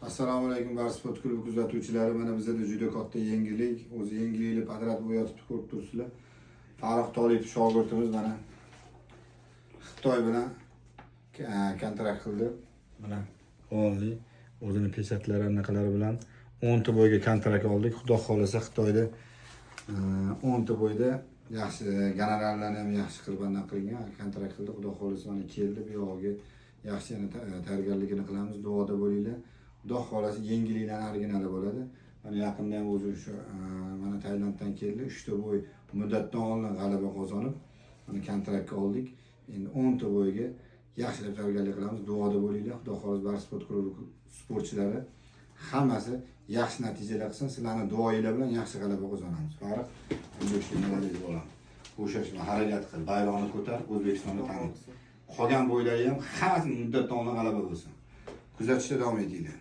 Assalomu alaykum, Bars sport klubi kuzatuvchilari. Mana bizada juda katta yengillik. O'zi yengillikni подряд bo'yatib ko'rib turibsizlar. Farruh Tolipov shogirdimiz mana Xitoy bilan kontrakt qildi. Mana onli o'zini pechatlari, anaqalari bilan 10 ta бой ga kontrakt oldik. Xudo xohlasa, Xitoyda 10 ta бой da yaxshi gonorarlarni ham yaxshi qilib anaqa qilgan, kontrakt qildi. Xudo xohlasa, mana keldi, bu yog'iga yaxshi yana tayyorgarligini qilamiz. Duoda bo'linglar. Xudo xohlasa, yengilliklarni originali bo'ladi. Mana yaqinda ham o'zi o'sha mana Tailanddan keldi. 3 ta бой muddatdan oldin g'alaba qozonib, mana kontraktga oldik. Endi 10 ta бой ga yaxshilab tayyorgarlik qilamiz. Duoda bo'linglar. Xudo xohlasa, Bars sport klubi sportchilari hammasi yaxshi natijalar qilsin. Sizlarni duoyinglar bilan yaxshi g'alaba qozonamiz. Farruh, endi молодец bolam. Bo'shashma, harakat qil, bayroqni ko'tar, O'zbekistonni tanit. Qolgan бой lari ham hammasi muddatdan oldin g'alaba bo'lsin. Kuzatishda davom etinglar.